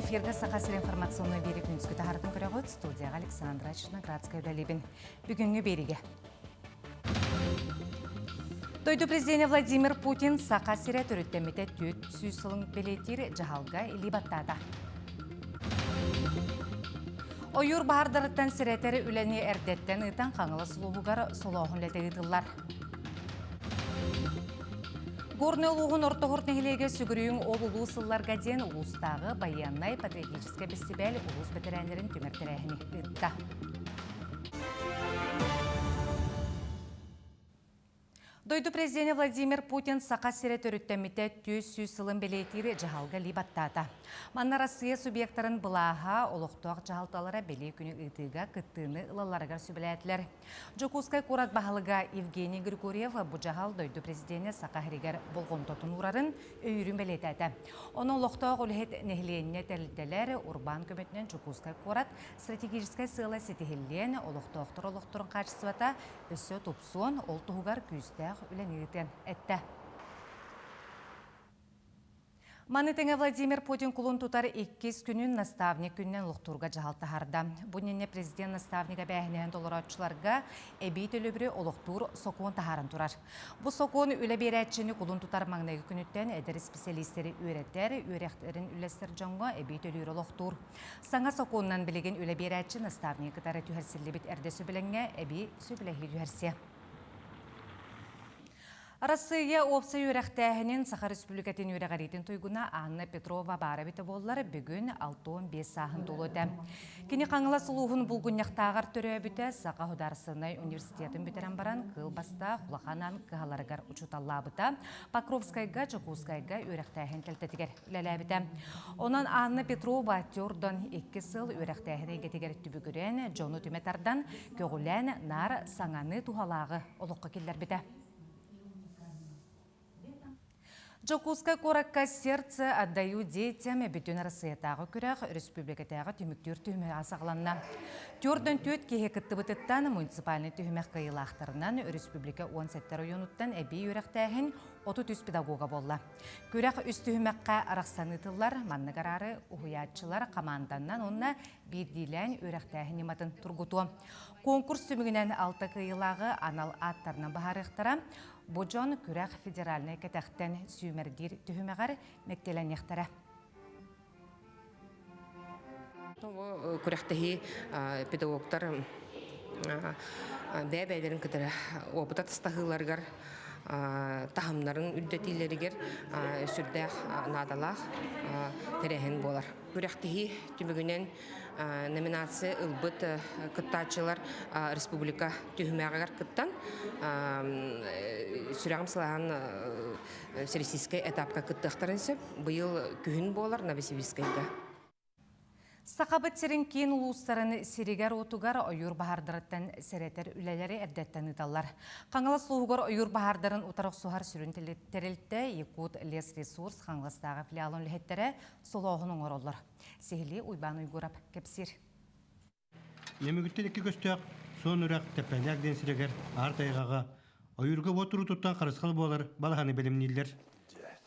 Эфиргэ Саха сир информационнай биэри күнүскү таһаратын көрөҕүт. Студияҕа Александра Черноградская үлэлиибин. Бүгүҥҥү биэригэ. Дойду президенэ Владимир Путин Саха сирэ төрүттэммитэ 400 сылын бэлиэтиир дьаһалга илии баттаата. Ойуур баһаардарыттан сирэтэр үлэни эрдэттэн ыытан Хаҥалас улууһугар солооһун үлэтэ ыытыллар. Горнай улууһун Ортоһурт нэһилиэгэ сүгүрүйүҥ ол улуу сылларга диэн улуустааҕы байыаннай патриотическай бэстибээл улуус бэтэрээннэрин түмэр тэрээһини ыытта. Дойду президенэ Владимир Путин Саха сирэ төрүттэммитэ 400 сылын бэлиэтиир дьаһалга илии баттаата. Манна Россия субъектарын былааһа, олохтоох дьаһалталара бэлиэ күнү ыытыыга кыттыыны ылалларыгар сүбэлээтилэр. Дьокуускай куорат баһылыга Евгений Григорьев бу дьаһал дойду президенэ Саха сиригэр болҕомтотун уурарын өйүүрүн бэлиэтээтэ. Ону олохтоох үлэһит нэһилиэнньэ тэрилтэлэр урбаан көмөтүнэн Дьокуускай куорат стратегическай сыала ситиһиллиэн, олохтоохтор олохторун хаачыстыбата өссө тупсуон, ол туһугар күүстээх үлэни ыытыан эттэ. Маны тэҥэ Владимир Путин кулун тутар иккис күнүн наставник күнүнэн олохтуурга дьаһал таһаарда. Бу иннинэ президент наставник эбээһинэһин толорооччуларга эбии төлөбүрү олохтуур сокуон таһааран турар. Бу сокуон үлэ биэрээччини кулун тутар маҥнайгы күнүттэн эдэр исписэлиистэри үөрэтэр, үөрэхтэрин үллэстэр дьоҥҥо эбии төлүүр олохтуур. Саҥа сокуонунан билигин үлэ биэрээччи наставнигы кытары түһэрсиллибит эрдэ сөбүлэҥҥэ эбии сөбүлэһии түһэрсиэ. Арассыыйа уопсай үөрэхтээһинин Саха Республикатын үөрэҕириитин туйгуна Анна Петрова баара эбитэ буоллар, бүгүн 65 сааһын туолуо этэ. Кини Хаҥалас улууһун Булгунньахтааҕар төрөөбүтэ, Саха Государственнай университетын бүтэрэн баран, кыыл бастаах улахан аан кыһаларыгар учууталлаабыта, Покровскайга, Дьокуускайга үөрэхтээһин кэлтэтигэр үлэлээбитэ. Онон Анна Петрова Тердон икки сыл үөрэхтээһин эйгэтигэр түбүгүрэн, дьону түмэ тардан, көҕүлээн, наар саҥаны туһалааҕы олоххо киллэрбитэ. Дьокуускай куоракка «Сердце отдаю детям» бүтүн Арассыыйатааҕы күрэх өрөспүүбүлүкэтээҕи түмүктүүр түһүмэҕэ саҕаланна. Төрдөн түөрт киһи кыттыбытыттан муниципальнай түһүмэх кыайыылаахтарынан өрөспүүбүлүкэ 17 оройуонуттан эбии үөрэхтээһин 33 педагога буолла. Күрэх үс түһүмэххэ арахсан ыытыллар. Маннык араары уһуйааччылар хамаанданнан уонна биирдиилээн үөрэхтээһин ньыматын тургутуо. Конкурс түмүгүнэн алта кыайыылааҕы анал ааттарынан быһаарыахтара. Бу дьон күрэх федеральнай кэтэхтэн сүүмэрдиир түһүмэҕэр мэктиэлэниэхтэрэ. Бу күрэхтэһии педагогтар бэйэ-бэйэлэрин кытары опыт атастаһыыларыгар таһымнарын үрдэтиилэригэр сүрдээх наадалаах тэрээһин буолар. Күрэхтэһии түмүгүнэн номинация ылбыт кыттааччылар республика түһүмэҕигэр кыттан сүрэҕим сылааһын всероссийскай этапка кыттыахтарын сөп. Быйыл күһүн буолар Новосибирскайга. Сахабыт сирин киин улуустарын сиригэр-уотугар ойуур баһаардарыттан сэрэтэр үлэлэри эрдэттэн ыыталлар. Хаҥалас улууһугар ойуур баһаардарын утары охсуһар сүрүн тэрилтэ Якут лесресурс Хаҥаластааҕы филиалын үлэһиттэрэ солооһун оҥороллор. Сиһилии Уйбаан Уйгурап кэпсиир. Нөмүгүттэн икки көстөөх Суон үрэх Тэппэнньээх диэн сиригэр аар тайҕаҕа ойуурга уот туруутуттан харысхал буолар балаһаны бэлэмнииллэр.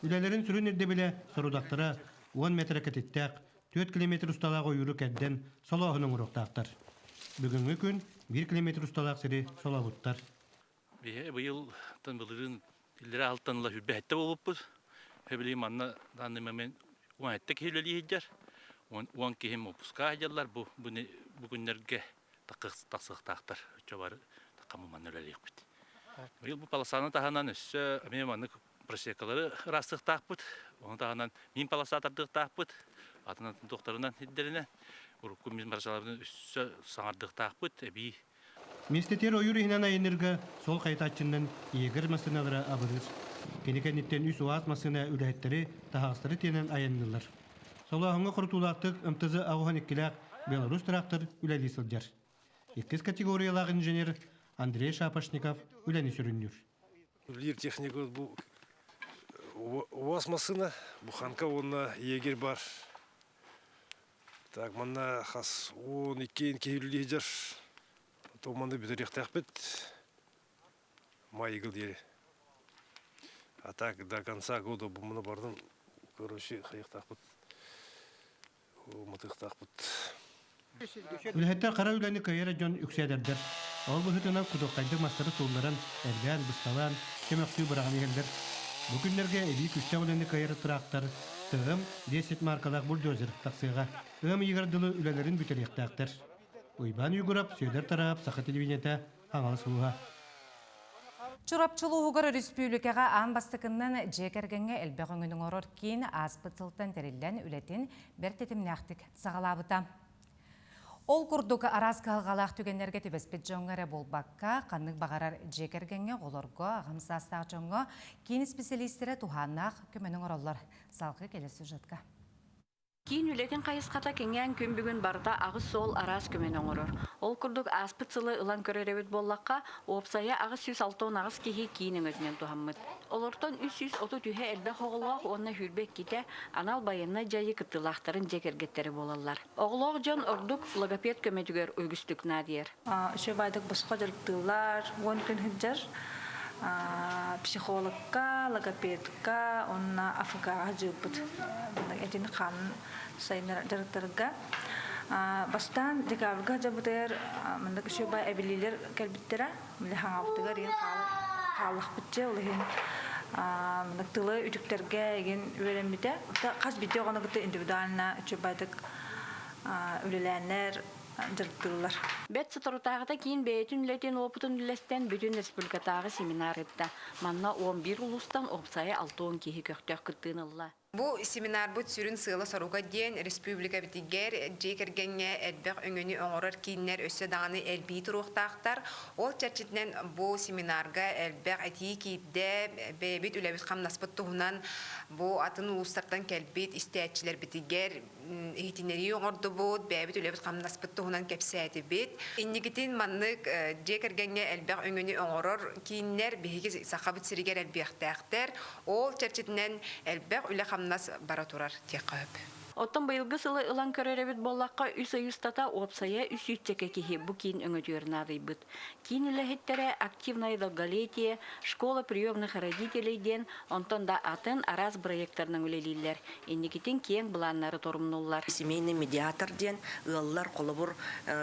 Үлэлэрин сүрүн ирдэбилэ сорудахтара 10 метр кэтиттээх, 4 километр усталаах ойууру кэрдэн солооһун оҥоруохтаахтар. Бүгүҥҥү күн 1 километр усталаах сири солообуттар. Биһи быйылтан былырыын иллэрээ алтан ыла сүүрбэһиттэ буолбуппут. Билигин манна данный момент уон сэттэ киһи үлэлии сылдьар. Уон киһим отпуска сылдьаллар. Бу бу күннэргэ тахсыахтаахтар. Оччо бары такамы манна үлэлиэхпит. Быйыл бу полосаны таһынан өссө эмиэ маннык просекалары ыраастыахтаахпыт. Ону таһынан мин полоса тардыахтаахпыт. Атын атын туохтарынан ирдэринэн урукку мин полосаларбытын өссө саҥардыахтаахпыт эбии Миэстэтигэр ойуур иһинэн айанныырга суол хайытааччыннан Игорь массыыналара абырыыр. Кини кэнниттэн үс УАЗ массыына үлэһиттэри таһаҕастары тиэнэн айанныыллар. Солооһуҥҥа хорутуулаахтык МТЗ аҕыс иккилээх Беларусь трактор үлэлии сылдьар. Иккис категориялаах инженер Андрей Шапошников үлэни сүрүннүүр. Үлэлиир техника бу УАЗ массыына, буханка уонна егерь бар. Так, манна хас 12 киһи үлэлии сылдьар. То манна бүтэриэхтээхпит. Май диэри. А так до конца года бу муну бардым, короче, хайыахтаахпыт. уматыахтаахпыт. Үлэһиттэр хара үлэни кыайар дьон үксэ эдэрдэр. Ол быһыытынан кудуххайдык мастары суулларан, эргээн, бысталаан, чөмөхтүү быраҕан иһэллэр. Бу күннэргэ эбии күстээх үлэни кыайар тыраахтар ТМ 10 маркалаах бульдозер тахсыаҕа. Ыам ыйыгар дылы үлэлэрин бүтэриэхтээхтэр. Уйбаан Уйгурап, Сүөдэр Тараап, Саха телевидениетэ, Хаҥалас улууһа. Чурапчы улууһугар өрөспүүбүлүкэҕэ аан бастакыннан дьиэ кэргэҥҥэ элбэх өҥөнү оҥорор киин ааспыт сылтан тэриллэн үлэтин бэрт тэтимнээхтик саҕалаабыта. Ол курдук араас кыһалҕалаах түгэннэргэ түбэспит дьоҥҥо эрэ буолбакка, ханнык баҕарар дьиэ кэргэҥҥэ, оҕолорго, аҕам саастаах дьоҥҥо киин исписэлиистэрэ туһааннаах көмөнү оҥороллор. Салгыы кэлэр сюжетка. Киин үлэтин хайысхата кэҥээн күн бүгүн барыта аҕыс суол араас көмөнү оҥорор. Ол курдук ааспыт сылы ылан көрөр эбит буоллахха, уопсайа 868 киһи киин өҥөтүнэн туһаммыт. Олортон 330 үһэ элбэх оҕолоох уонна 22-тэ анал байыаннай дьайыы кыттыылаахтарын дьиэ кэргэттэрэ буолаллар. Оҕолоох дьон ордук логопед көмөтүгэр үгүстүк наадыйар. Үчүгэй босхо дьарыктыыллар, 10 күн сылдьар психологка, логопедка уонна АФК-ҕа дьыыппыт этин хаанын сайыннарар дьарыктарга. Бастаан декабрьга дьабытыгар маннык үчүгэй эбилиилэр кэлбиттэрэ. Били хаҥабытыгар иһин хааллахпыт дьэ, ол иһин маннык тылы үтүктэргэ игин үөрэммитэ. Хас биирдии оҕону кытта индивидуально үчүгэйдик үлэлээннэр дьарыктыыллар. Бэрт соторутааҕыта киин бэйэтин үлэтин уопутун үллэстэн бүтүн республикатааҕы семинар ыытта. Манна 11 улуустан уопсайа 60 киһи көхтөөх кыттыыны ылла. Бу семинарбыт сүрүн сыала-соруга диэн республикабытыгар дьиэ кэргэҥҥэ элбэх өҥөнү оҥорор кииннэр өссө даҕаны элбии туруохтаахтар. Ол чэрчитинэн бу семинарга элбэх этии киирдэ, бэйэбит үлэбит-хамнаспыт туһунан бу атын улуустартан кэлбит истээччилэрбитигэр иһитиннэрии оҥордубут, бэйэбит үлэбит-хамнаспыт туһунан кэпсээтибит. Инникитин маннык дьиэ кэргэҥҥэ элбэх өҥөнү оҥорор кииннэр биһиги Сахабыт сиригэр элбиэхтээхтэр. Ол чэрчитинэн элбэх үлэ-хамнас бара турар диэххэ сөп. Оттон быйылгы сылы ылан көрөр эбит буоллахха, үс ый устата уопсайа үс сүүсчэкэ киһи бу киин өҥөтүгэр наадыйбыт. Киин үлэһиттэрэ «Активное долголетие», «Школа приемных родителей» диэн онтон да атын араас бырайыактарынан үлэлииллэр. Инникитин киэҥ былааннары торумнуллар. Семейный медиатор диэн ыаллар холобур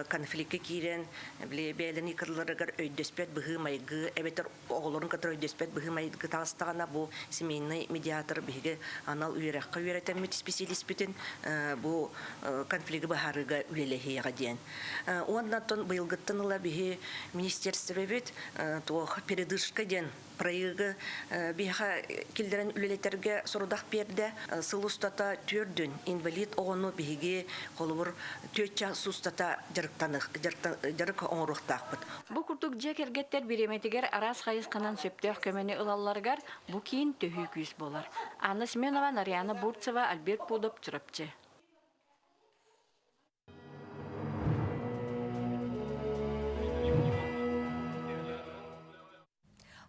конфликка киирэн били бэйэлэрин ыккардыларыгар өйдөспөт быһыы-майгы эбэтэр оҕолорун кытары өйдөспөт быһыы-майгы таҕыстаҕына бу семейный медиатор биһиги анал үөрэххэ үөрэтэммит исписэлииспитин бу конфлигы быһаарыыга үлэлэһиэҕэ диэн. Уонна оттон быйылгыттан ыла биһи министерствебит туох передышка диэн проегы биһиэхэ киллэрэн үлэлэтэргэ сорудах биэрдэ. Сыл устата түөрдүн инвалид оҕону биһиги холобур түөрт чаас устата дьарыктаных дьарык оҥоруохтаахпыт. Бу курдук дьиэ кэргэттэр бириэмэтигэр араас хайысханан сөптөөх көмөнү ылалларыгар бу киин төһүү күүс буолар. Анна Семенова, Нарьяна Бурцева, Альберт Пудов, Чурапчы.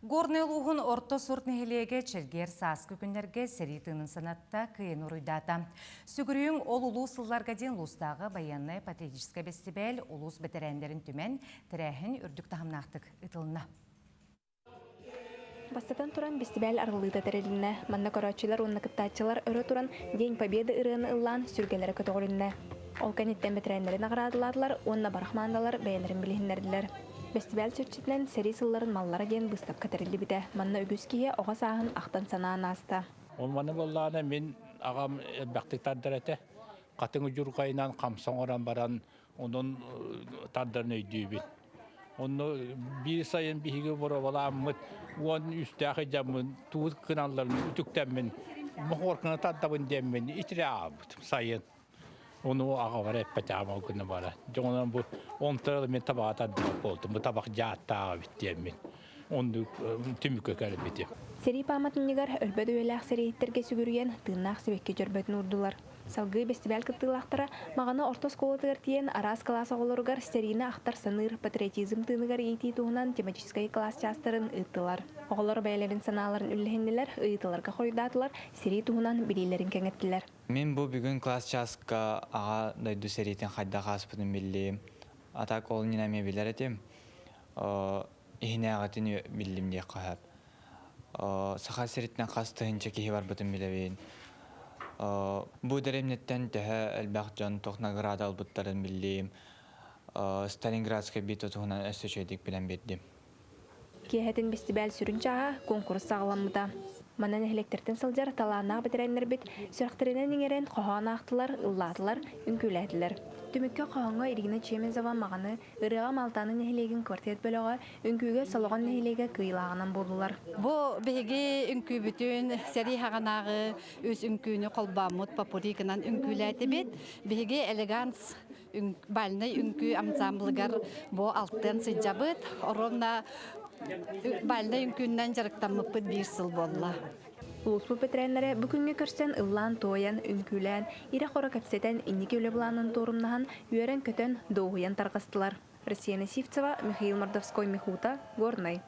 Горнай улууһун Орто Сурт нэһилиэгэ чэлгиэр сааскы күннэргэ сэрии тыынын санатта, кыайын уруйдаата. Сүгүрүйүҥ ол улуу сылларга диэн улуустааҕы байыаннай-патриотическай бэстибээл улуус бэтэрээннэрин түмэн, тэрээһин үрдүк таһымнаахтык ыытылынна. Бастатан туран, бэстибээл арыллыыта тэрилиннэ. Манна көрөөччүлэр уонна кыттааччылар өрө туран День Победы ырыаны ыллаан сүргэлэрэ көтөҕүлүннэ. Ол кэнниттэн бэтэрээннэри наҕараадалаатылар уонна барах маандалар бэйэлэрин билиһиннэрдилэр. Бэстибээл чэрчитинэн Сэрии сылларын маллара диэн быыстапка тэриллибитэ. Манна үгүс киһи оҕо сааһын ахтан санаан ааста. Ол буоллаҕына мин аҕам элбэхтик тардар этэ. Хатыҥ удьурҕайынан хамса оҥорон баран онон тардарын өйдүүбүн. Онно биир сайын биһиги боруобалааммыт уон үстээх ыдьаммын туут гыналларын үтүктэммин мохуорканы тардабын диэммин итирэ аабытым сайын. Ону аҕабар эппэтэҕим ол гына бара. Дьэ онон бу онтон мин табаҕа тардыбат буолтум. Бу табах дьааттаах эбит диэммин. Оннук түмүккэ кэлбитим. Сэрии пааматынньыгар өлбөт үйэлээх сэрииһиттэргэ сүгүрүйэн, тыыннаах сибэкки дьөрбөтүн уурдулар. Салгыы бэстибээл кыттыылаахтара Маҕаны орто оскуолатыгар тиийэн араас кылаас оҕолоругар сэриини ахтар-саныыр патриотизм тыыныгар иитии туһунан тематическай кылаас чаастарын ыыттылар. Оҕолор бэйэлэрин санааларын үллэһиннилэр, ыйытыыларга хоруйдаатылар, сэрии туһунан билиилэрин кэҥэттилэр. Мин бу бүгүн класс чааска аҕа дойду сэриитин хайдах ааспытын биллим. А так ол иннинэ эмиэ билэр этим. Иһинээҕитин биллим диэххэ сөп. Саха сириттэн хас тыһыынча киһи барбытын билэбин. Бу дэриэбинэттэн төһө элбэх дьон туох награда ылбыттарын биллим. Сталинградскай битва туһунан өссө үчүгэйдик билэн биэрдим. Киэһэтин бэстибээл сүрүн чааһа куонкурус саҕаламмыта. Манна нэһилиэктэртэн сылдьар талааннаах бэтэрээннэрбит сүрэхтэринэн иҥэрэн хоһоон аахтылар, ыллаатылар, үҥкүүлээтилэр. Түмүккэ хоһооҥҥо Ирина Чемезова Маҕаны, ырыаҕа Малтааны нэһилиэгин квартет бөлөҕө, үҥкүүгэ Солоҕон нэһилиэгэ кыайыылааҕынан буоллулар. Бу биһиги үҥкүүбүтүн сэрии хаҕанааҕы үс үҥкүүнү холбооммут попуригынан үҥкүүлээтибит. Биһиги элеганс бальнай үҥкүү ансамблыгар бу алтыан сылдьабыт. Оруонна бальнай үҥкүүннэн дьарыктаммыппыт биир сыл буолла. Улууспут бэтэрээннэрэ бу күҥҥэ көрсөн ыллаан-туойан, үҥкүүлээн, ирэ-хоро кэпсэтэн, инники үлэ былаанын туорумнаһан, үөрэн-көтөн, дуоһуйан тарҕастылар. Россияна Сивцева, Михаил Мордовской, Михута, Горнай.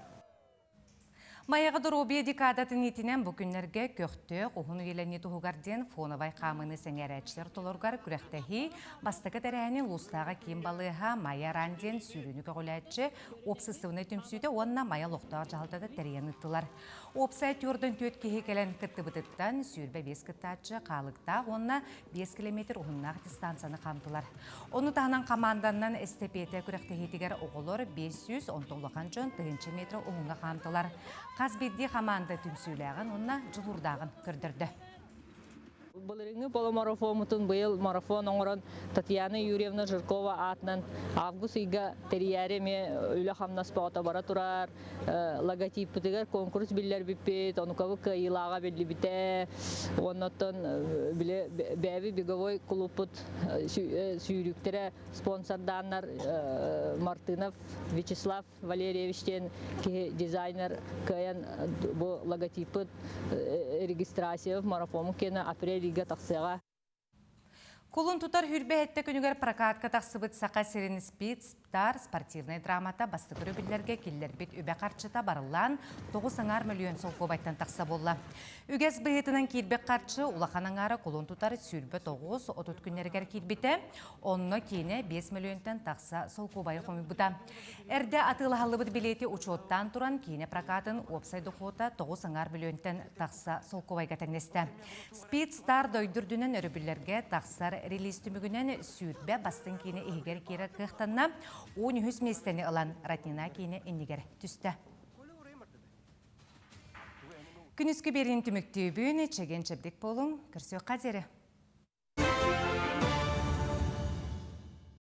Майаҕа доруобуйа декадатын иитинэн бу күннэргэ көхтөөх уһун үйэлэнии туһугар диэн фоновай хаамыыны сэҥээрээччилэр толоругар күрэхтэһии бастакы тэрээһини улуустааҕы киин балыыһа Майа Ран диэн сүүрүүнү көҕүлээччи уопсастыбаннай түмсүүтэ уонна Майа олохтоох дьаһалтата тэрийэн ыыттылар. Уопсай 44 киһи кэлэн кыттыбытыттан 25 кыттааччы хаалыктаах уонна 5 километр уһуннаах дистанцияны хаамтылар. Ону таһынан хамаанданнан эстэпиэтэ күрэхтэһиитигэр оҕолор 500, онтон улахан дьон 1000 метр уһуҥҥа хаамтылар. Хас биирдии хамаанда түмсүүлээҕин уонна дьулуурдааҕын көрдөрдө. Былырыыҥҥы полумарафоммутун быйыл марафон оҥорон Татьяна Юрьевна Жиркова аатынан август ыйга тэрийээри эмиэ үлэ-хамнас бөҕөтө бара турар. Логотиппытыгар конкурс биллэрбиппит, онукабы кыайыылааҕа биллибитэ. Оннуттан били бэйэби беговой клубпут сүүрүүктэрэ спонсордааннар Мартынов Вячеслав Валерьевич диэн киһи дизайнер кыайан бу логотиппыт регистрация марафону киэнэ апрель ыйга тахсыаҕа. Кулун тутар хүрбэһэттэ күнүгэр прокатка тахсыбыт Саха сирин Спид-Стар спортивнай драмата бастакы өрөбүллэргэ киллэрбит үбэ-харчыта барыллаан 9,5 мөлүйүөн солкуобайтан тахса буолла. Үгэс быһыытынан киирбит харчы улахан аҥаара кулун тутар 29-30 күннэригэр киирбитэ. Онно киинэ 5 мөлүйүөнтэн тахса солкуобайы хомуйбута. Эрдэ атыылаһыллыбыт билиэти учуоттаан туран киинэ прокатын уопсай дохуота 9,5 мөлүйүөнтэн тахса солкуобайга тэҥнэстэ. Speed Star дойду үрдүнэн өрөбүллэргэ тахсар релиз түмүгүнэн сүүрбэ бастыҥ киинэ иһигэр киирэр кыахтанна. 13 миэстэни ылан Ратнина киинэ иннигэр түстэ. Күнүскү биэриин түмүктүүбүн, чэгиэн-чэбдик буолуҥ, көрсүөххэ диэри.